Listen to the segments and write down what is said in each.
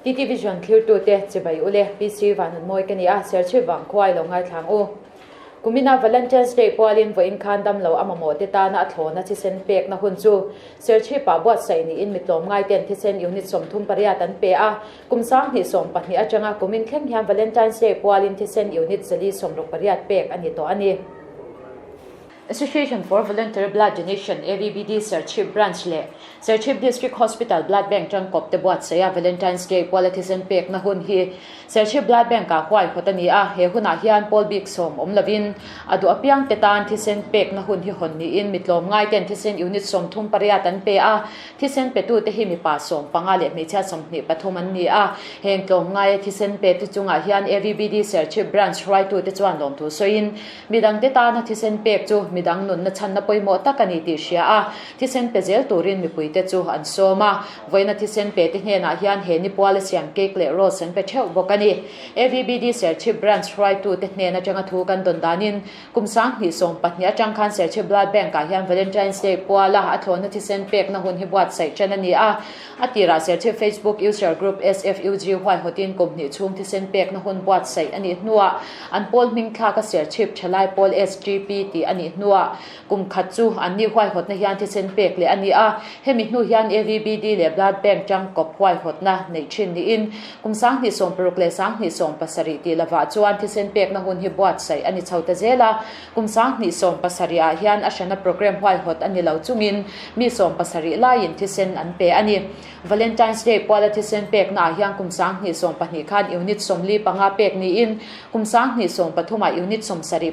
TT Vision thlirtute chibai ule PC Vanunmawi ka ni a, Serchhip vangkhua i lo ngaithlang u. Kumina Valentine's Day pualin vawiin khan damlo a mamawh te tana a thlawna thisen pekna hun chu Serchhip-ah buatsaih niin mi tlawmngaiten thisen unit 38 an pe a, kum 2012 atanga kumin thleng hian Valentine's Day pualin thisen unit 468 pek a ni tawh a ni. Association for Voluntary Blood Donation, AVBD, Serchhip Branch leh Serchhip District Hospital Blood Bank tangkawp te buatsaih a Valentine's Day puala thisen pekna hun hi Serchhip Blood Bank ah huaihawt a ni a, he hunah hian pawl bik sawm awm lovin a duh apiang te tan thisen pekna hun hi hawn niin mi tlawmngai ten thisen unit 38 an pe a, thisen petute hi mipa 15 leh hmeichhia 23 an ni a, heng tlawmngaia thisen pe te chungah hian AVBD Serchhip Branch hruaitute chuan lawmthu sawiin Midangte tana thisen pek chu midang nunna chhanna pawimawh tak a ni tih hria a, thisen pe zel turin mipuite chu an sawm a. Vawiina thisen pe te hnenah hian he nipuala siam cake leh rose an pe theuh bawk a ni. AVBD Serchhip Branch hruaitute hnen atanga thu kan dawn danin kum 2012 atang khan Serchhip Blood Bank ah hian Valentine's Day puala a thlawhna thisen pekna hun hi buatsaih tan a ni a. A tirah Serchhip Facebook user group SFUG huaihawtin kum hnih chhung thisen pekna hun buatsaih a nih hnuah an pawl hming thlak a Serchhip thalai pawl SGP tih a nih hnuah kum khat chu an ni huaihawtna hian thisen pek leh a ni a. Hemi hnu hian AVBD leh Blood Bank tangkawp huaihawtna neih thin niin kum 2016 leh 2017 tih lovah chuan thisen pekna hun hi buatsaih a ni chho ta zel a. Kum 2017 ah hian a hrana programme huaihawt a ni lo chungin mi 70 laiin thisen an pe a ni. Valentine's Day puala thisen pekna ah hian kum 2012 khan unit 45 pek niin kum 2013 ah unit 73,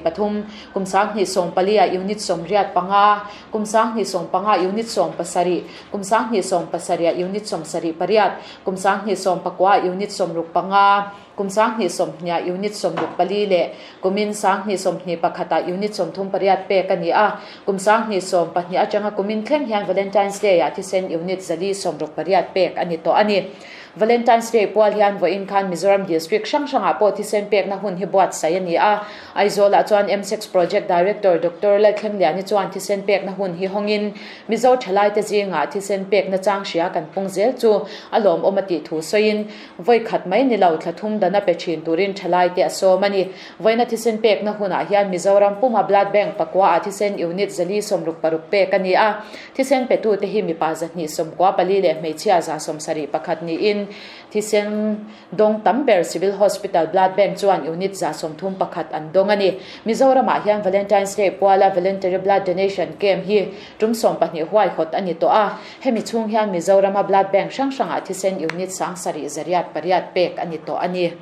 kum 2014 ah unit 85, kum 2015 unit 70, kum 2017 ah unit 78, kum 2019 ah unit 65, Kum 2020 ah unit 64 leh kumin 2021 ah unit 38 pek a ni a. Kum 2012 atanga kumin thleng hian Valentine's Day ah thisen unit 468 pek a ni tawh a ni. Valentine's Day pual hian vawiin khan Mizoram District hrang hrangah pawh thisen pekna hun hi buatsaih a ni a. Aizawlah chuan M6 Project Director Doctor Lalthlengliani chuan thisen pekna hun hi hawngin Mizo thalaite zingah thisen pekna chang hria kan pung zel chu a lawmawm a tih thu sawiin Vawi khat mai ni lo thla thum dana pe thin turin thalai te a sawm a ni. Vawiina thisen pekna hunah hian Mizoram puma Blood Bank pakua ah thisen unit 466 pek a ni a. Thisen petute hi mipa 294 leh hmeichhia 171 niin thisen dawng tam ber Civil Hospital Blood Bank chuan unit 131 an dawng a ni. Mizoramah hian Valentine's Day puala Voluntary Blood Donation Camp hi tum 12 huaihawt a ni tawh a. Hemi chhung hian Mizorama Blood Bank hrang hrangah thisen unit 7808 pek a ni tawh a ni.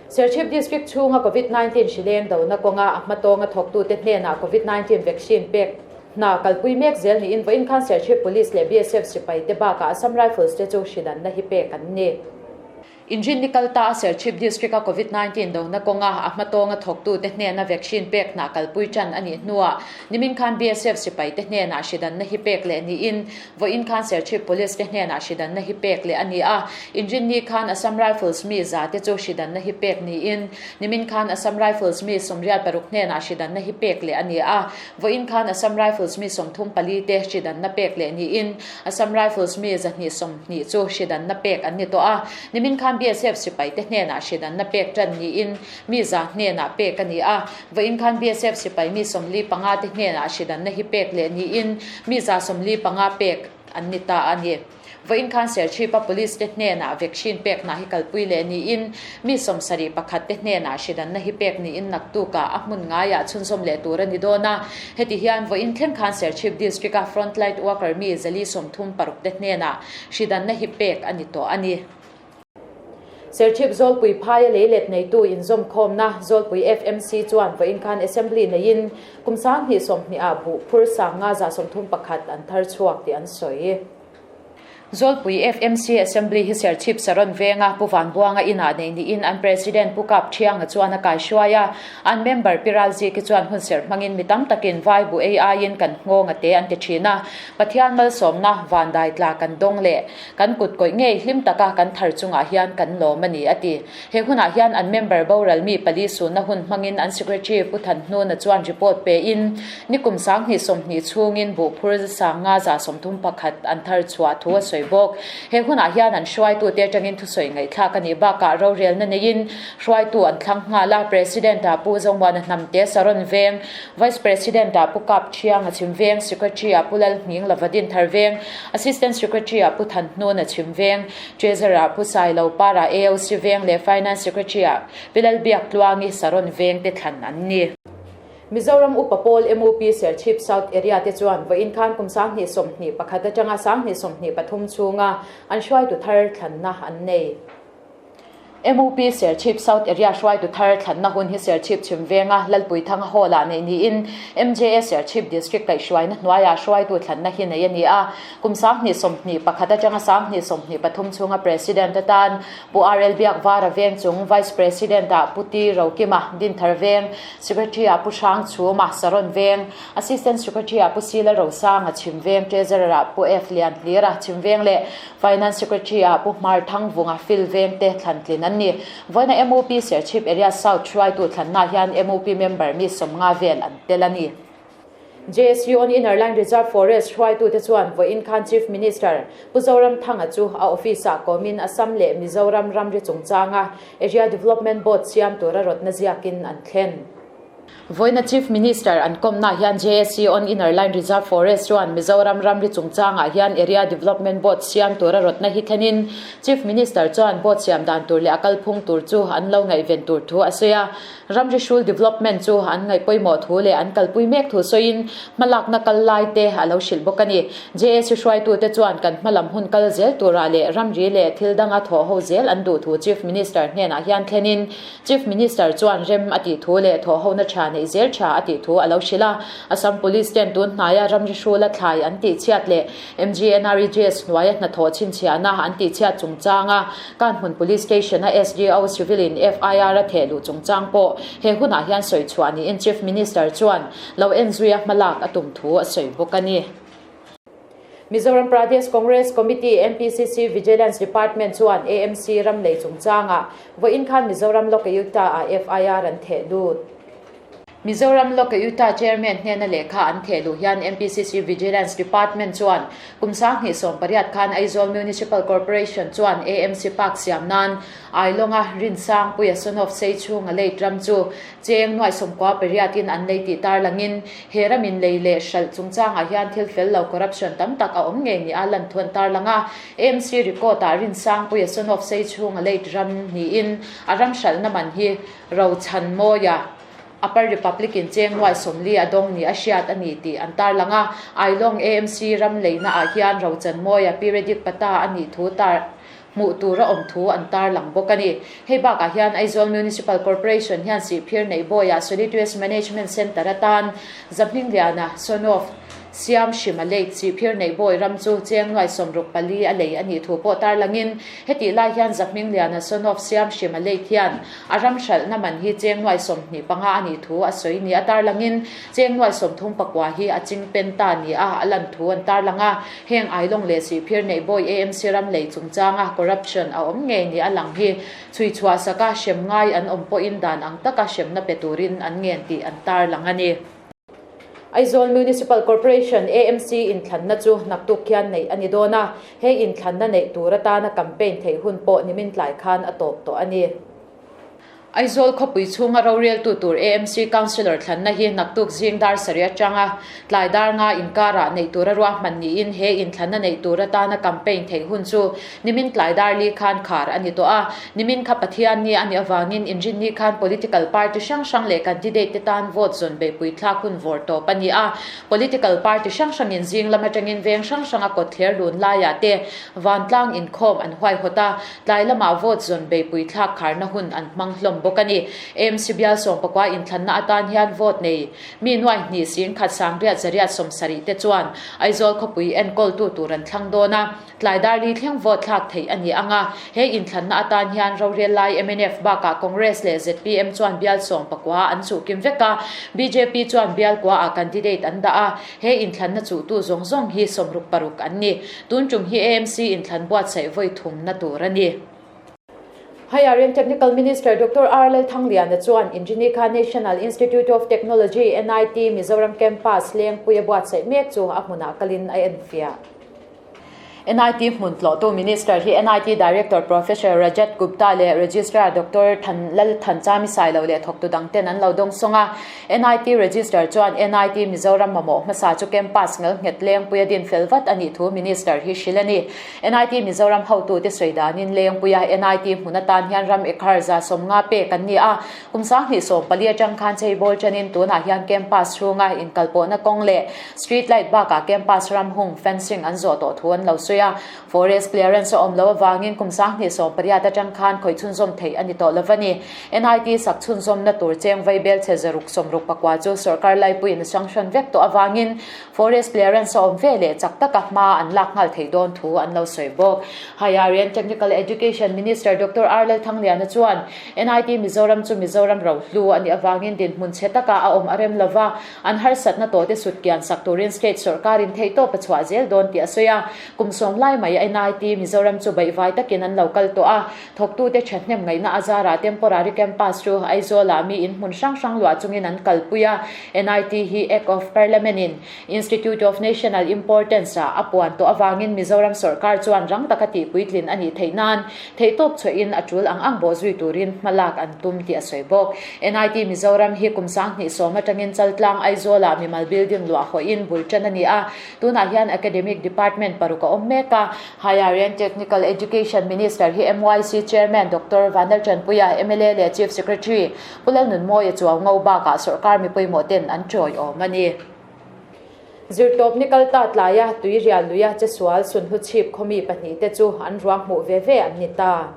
Serchhip District chhunga Covid-19 hrileng dona kawnga a hmatawnga thawktute hnenah Covid-19 vaccine pek hna kalpui mek zel niin vawiin khan Serchhip Police leh BSF sipaite bakah Assam Rifles te chu hridanna hi pek an ni. Inrin ni kal ta a Serchhip District-a Covid-19 dona kawnga a hmatawnga thawktute hnena vaccine pek hna kalpui tan a nih hnuah nimin khan BSF sipaite hnenah hridanna hi pek leh niin vawiin khan Serchhip Police te hnenah hridanna hi pek leh a ni a. Inrin ni khan Assam Rifles mi za te chu hridanna hi pek niin nimin khan Assam Rifles mi 86 hnenah hridanna hi pek leh a ni a. Vawiin khan Assam Rifles mi 34 te hridanna pek leh niin Assam Rifles mi 120 chu hridanna pek an ni tawh a. Nimin khan BSF sipaite hnenah hridanna pek tan niin mi za hnenah pek a ni a. Vawiin khan BSF sipai mi 45 te hnenah hridanna hi pek leh niin mi 145 pek an ni ta a ni. Vawiin khan Serchhipa Police te hnenah vaccine pek hna hi kalpui leh niin mi 71 te hnenah hridanna hi pek niin naktukah a hmun ngaiah chhunzawm leh tur a ni dawn a. Heti hian vawiin thleng khan Serchhip District-a frontline worker mi 136 te hnenah hridanna hi pek a ni tawh a ni. Serchhip Zawlpui phaia leilet neitu inzawmkhawmna Zawlpui FMC chuan vawiin khan Assembly neiin kum 2020 ah buh phur 531 an thar chhuak tih an sawi. Zawlpui FMC Assembly hi Serchhip Saron venga Pu Vanbuanga inah nei niin an President Pu Kap Thianga chuan a kaihruai a. An member Pi Ralziki chuan hun serh hmangin mi tam takin vai bu ei aiin kan nghawnga te an ti thin a. Pathian malsawmna vandai tla kan dawng leh kan kut kawih ngei hlim taka kan thar chungah hian kan lawm a ni a ti. He hunah hian an member boral mi pali sunna hun hmangin an Secretary Pu Thanhnuna chuan report pein nikum 2020 chhungin buh phur 531 an thar chhuah thu a sawi. sawi bawk. He hunah hian an hruaitute atangin thusawi ngaihthlak a nih bakah rorelna neiin hruaitu an thlang nghal a, President-ah Pu Zomuana Hnamte Saron Veng, Vice President-ah Pu Kap Thianga Chhim Veng, Secretary-ah Pu Lalhming Lava Dinthar Veng, Assistant Secretary-ah Pu Thanhnuna Chhim Veng, Treasurer-ah Pu Sailo Para AOC Veng leh Finance Secretary-ah Pi Lalbiak Tluangi Saron Veng te thlan an ni. Mizoram Upa Pawl MUP Serchhip South Area te chuan vawiin khan kum 2021 atanga 2023 chhunga an hruaitu thar thlanna an nei. MUP Serchhip South Area hruaitu thar thlanna hun hi Serchhip chhim venga Lalpuithanga Hall-ah neih niin MJA Serchhip District kaihhruaina hnuaiah hruaitu thlanna hi nei a ni a. Kum 2021 atanga 2023 chhunga President atan Pu RL Biakvara veng chung Vice President-ah Pu T Rokima Dinthar veng, Secretary-ah Pu Hrang Chhuma Saron veng, Assistant Secretary-ah Pu Sila Rosanga Chhim veng, Treasurer-ah Pu F Lian Hlira Chhim veng leh Finance Secretary-ah Pu Hmar Thangvunga Phil veng te thlan tlin an ni. Vawiina MUP Serchhip Area South hruaitu thlanna hian MUP member mi 50 vel an tel a ni. JSU on Inner Line Reserve Forest hruaitute chuan vawiin khan Chief Minister Pu Zoramthanga chu a office-ah kawmin Assam leh Mizoram ramri chungchanga Area Development Board siam tura rawtna ziakin an thlen. Vawiina Chief Minister an kawmna hian JSC on Inner Line Reserve Forest chuan Mizoram ramri chungchangah hian Area Development Board siam tura rawtna hi thlenin Chief Minister chuan board siam dan tur leh a kalphung tur chu an lo ngaihven tur thu a sawi a. Ramri hrul development chu an ngaih pawimawh thu leh an kalpui mek thu sawiin hmalakna kal lai te a lo hrilh bawk a ni. JAC hruaitute chuan kan hmalam hun kal zel turah leh ramri leh thil danga thawh ho zel an duh thu Chief Minister hnenah hian thlenin Chief Minister chuan rem a tih thu leh thawh hona tha neih zel tha a tih thu a lo hrilh a. Assam Police ten tun hnaia ramri hrula thlai an tih chhiat leh MGNREGS hnuaia hnathawh chhinchhiahna an tih chhiat chungchanga Kanhmun Police Station-a SDO Civil-in FIR a theh luh chungchang pawh he hunah hian sawi chhuah niin Chief Minister chuan lo enzuia hmalak a tum thu a sawi bawk a ni. Mizoram Pradesh Congress Committee, MPCC, Vigilance Department chuan AMC ram lei chungchangah vawiin khan Mizoram Lokayukta-ah FIR an theh lut. Mizoram Lokayukta Chairman hnena lehkha an theh luh hian MPCC Vigilance Department chuan kum 2018 khan Aizawl Municipal Corporation chuan AMC Park siam nan Ailawnga Rinsangpuia Son of Seichhunga late ram chu cheng nuaih sawmkua pariatin an lei tih tarlangin he ramin lei leh hralh chungchangah hian thil fel lo corruption tam tak a awm ngei nia lan thu an tarlang a. AMC record-ah Rinsangpuia Son of Seichhunga late ram niin a ram hralhna man hi Rochanmawia Upper Republic in cheng nuai 40 a dawng ni a hriat a ni tih an tarlang a, Ailawng AMC ram leina ah hian Rochanmawia Piredic Pata a nih thu tar hmuh tur a awm thu an tarlang bawk a ni. Hei bakah hian Aizawl Municipal Corporation hian Sihphir Neihbawiah Solid Waste Management Centre atan Zahmingliana, Son of. Siam Hrima late Sihphir Neihbawi ram chu cheng nuai 64 a lei a nih thu pawh tarlangin hetih lai hian Zahmingliana son of Siam Hrima late hian a ram hralhna man hi cheng nuai 25 a nih thu a sawi ni a tarlangin cheng nuai 34 hi a ching pen ta ni a a lan thu an tarlang a. Heng Ailawng leh Sihphir Neihbawi AMC ram lei chungchanga corruption a awm ngei ni a lang hi chhui chhuah saka hrem ngai an awm pawhin dan ang taka hremna pe turin an ngen tih an tarlang a ni. Aizawl Municipal Corporation, AMC, inthlanna chu naktuk khian neih a ni dawn a, he inthlanna neih tur atana campaign theih hun pawh nimin tlai khan a tawp tawh a ni. Aizawl khawpui chhunga roreltu tur AMC Councillor thlanna hi naktuk zing dar sarih atanga tlai dar nga inkarah neih tura ruahman niin he inthlanna neih tur atana campaign theih hun chu Nimin tlai dar li khan khar a ni tawh a, nimin kha Pathian ni a nih avangin inrinni khan political party hrang hrang leh candidate te tan vote zawn beihpui thlak hun vawr tawp a ni a. Political party hrang hrangin zing lam atangin veng hrang hranga kawtthler lun laiah te vantlang inkhawm an huaihawt a, tlai lamah vote zawn beihpui thlak kharna hun an hmang hlawm bawk a ni. AMC bial 19 inthlanna atan hian vote nei Mi nuai hnih 10,000 670 te chuan Aizawl khawpui enkawltu tur an thlang dawn a. Tlai dar li thleng vote thlak theih a ni ang a, he inthlanna atan hian rorel lai mnf bakah Congress leh zpm chuan bial 19 an chuh kim vek a, bjp chuan bial kua ah candidate an dah a, he inthlanna chuhtu zawng zawng hi 66 an ni. Tun tum hi AMC inthlan buatsaih vawi thumna tur a ni. Higher and Technical Minister Doctor R Lalthangliana chuan Injinika National Institute of Technology, NIT, Mizoram Campus Lengpui a buatsaih mek chu a hmunah kalin a enfiah. NIT hmun tlawhtu Minister hi NIT Director Professor Rajat Gupta leh Registrar Doctor Than Lal Thanchami Sailo leh thawktu dangten an lo dawngsawng a. NIT Registrar chuan NIT Mizoram mamawh hmasa chu campus ngal nghet Lengpuia din fel vat a nih thu Minister hi hrilh a ni. NIT Mizoram hotute sawi danin Lengpuia NIT hmun atan hian ram ekhar 150 pek an ni a. Kum 2014 atang khan cheibawl tanin tunah hian campus chhunga inkalpawhna kawng leh Street light bakah campus ram hung fencing an zawh tawh thu an lo sawi a. Forest clearance a awm loh avangin kum 2018 atang khan khawih chhunzawm theih a ni tawh lo a ni. NIT sak chhunzawmna tur cheng vai belchhe 664 chu sorkar laipuiin a sanction vek tawh avangin forest clearance a awm ve leh chak taka hma an lak nghal theih dawn thu an lo sawi bawk. Higher and Technical Education Minister Doctor R Lalthangliana chuan NIT Mizoram chu Mizoram rohlu a nih avangin dinhmun chhe taka a awm a rem lova, An harsatna tawhte sut kian sak turin state sorkarin theihtawp a chhuah zel dawn tih a sawi a. Kum sawm lai mai NIT Mizoram chu baihvai takin an lo kal tawh a. Thawktute thahnem ngaihna a zarah temporary campus chu Aizawlah mi in hmun hrang hrang luah chungin an kalpui a. NIT hi Act of Parliament in Institute of National Importance ah a puan tawh avangin Mizoram sorkar chuan rang taka tihpuitlin a nih theih nan Theihtawp chhuahin a tul ang ang bawh zui turin hmalak an tum tih a sawi bawk. NIT Mizoram hi kum 2010 atangin Chaltlang Aizawlah mimal building luah hawiin bul tan a ni a. Tunah hian Academic Department paruk a awm mek a. Higher and Technical Education Minister hi MYC Chairman Doctor Vanlal Tanpuia, mla leh Chief Secretary Pu Lalnunmawia chuau ngo bakah sawrkar mi pawimawh ten an tawiawm a ni. Zirtawp ni kal ta tlaia tui rial luia chesual sunhlu chhip khawmi pahnihte chu an ruang hmuh ve ve an ni ta.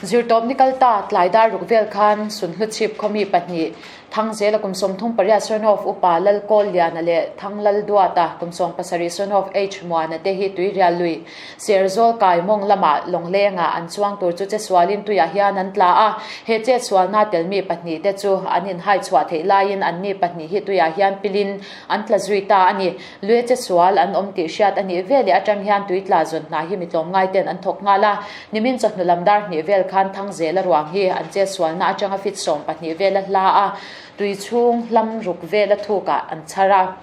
Zirtawp ni kal ta tlai dar ruk vel khan sunhlu chhip khawmi pahnih Thangzela kum 38 Son of Upa Lalkawl Liana leh Thanglal Duata kum 17 Son of H Muana te hi tui rial lui Serzawl kai mawng lamah lawnglengah an chuang tur chu chesualin tuiah hian an tla a. He chetsualna telmi pahnihte chu an inhai chhuah theih laiin anni pahnih hi tuiah hian pilin an tla zui ta a ni. Lue chesual an awm tih hriat a nih veleh atang hian tui tla zawn hna hi mi tlawmngai ten an thawk nghal a. Nimin chawhnu lam dar hnih vel khan Thangzela ruang hi an chetsualna atanga fit 12 vela hla a, tui chhung hlam ruk vela thukah an chhar a.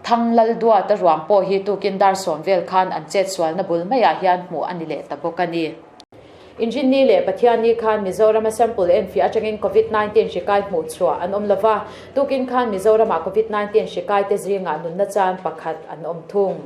Thang Lal Duata ruang pawh hi tukin dar sawm vel khan an chetsualna bul maiah hian hmuh a ni leh ta bawk a ni. Inrinni leh Pathianni khan Mizorama sample enfiah atangin Covid 19 hri kai hmuh chhuah an awm lova, tukin khan Mizorama Covid 19 hri kaite zingah nunna chan pakhat an awm thung.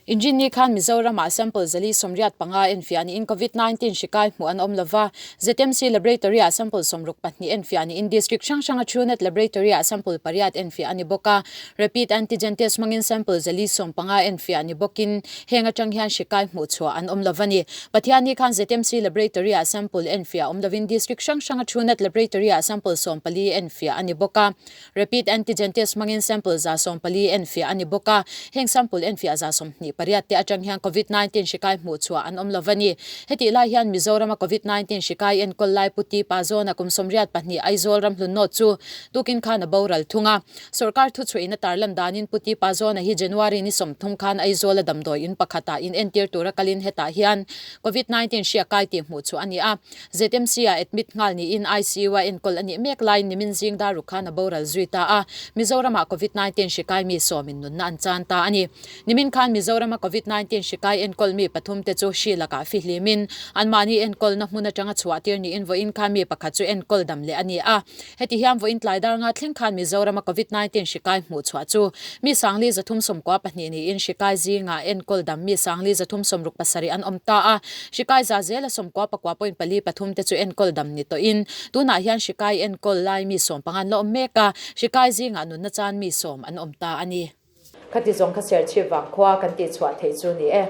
Inrinni khan Mizoramah sample 485 enfiah niin Covid 19 hri kai hmuh an awm lova, ZMC Laboratory-ah sample 62 enfiah niin District hrang hranga Truenat Laboratory-ah sample pariat enfiah a ni bawk a. Rapid Antigen Test hmangin sample 450 enfiah ni bawkin heng atang hian hri kai hmuh chhuah an awm lova ni. Pathianni khan ZMC Laboratory-ah sample enfiah awm lovin District hrang hranga Truenat Laboratory-ah sample 14 enfiah a ni bawk a. Rapid antigen test hmangin sample 140 enfiah a ni bawk a, heng sample enfiah 128 te atang hian Covid 19 hri kai hmuh chhuah an awm lo a ni. Hetih lai hian Mizorama Covid 19 hri kai enkawl lai Pu Tipa Zawna kum 82 Aizawl ramhlun nawt chu tukin khan a boral thung a. Sorkar thuchhuahin a tarlan danin Pu Tipa Zawna hi January ni 30 khan Aizawl a damdawi in pakhatah in entir tura kalin hetah hian Covid 19 hri a kai tih hmuh chhuah a ni a. ZMC ah admit nghal niin ICU a enkawl a nih mek laiin nimin zing dar ruk khan a boral zui ta a, Mizoram ah Covid 19 hri kai mi sawmin nunna an chan ta a ni. Nimin khan Mizoram a Covid 19 hri kai enkawl mi pathum te chu hri lakah fihlimin anmahni enkawlna hmun atanga chhuah tir niin vawiin khan mi pakhat chu enkawl dam leh a ni a. Heti hian vawiin tlai dar nga thleng khan Mizoram a Covid 19 hri kai hmuh chhuah chu mi 392 niin hri kai zingah enkawl dam mi 367 an awm ta a. Hri kai za zela 99 point pali pathum te chu enkawl dam ni tawhin tunah hian hri kai enkawl lai mi sawm panga an la awm mek a, hri kai zingah nunna chan mi sawm an awm ta a ni. Khati zawng kha Serchhip vang khua kan tihchhuah theih chu ni e.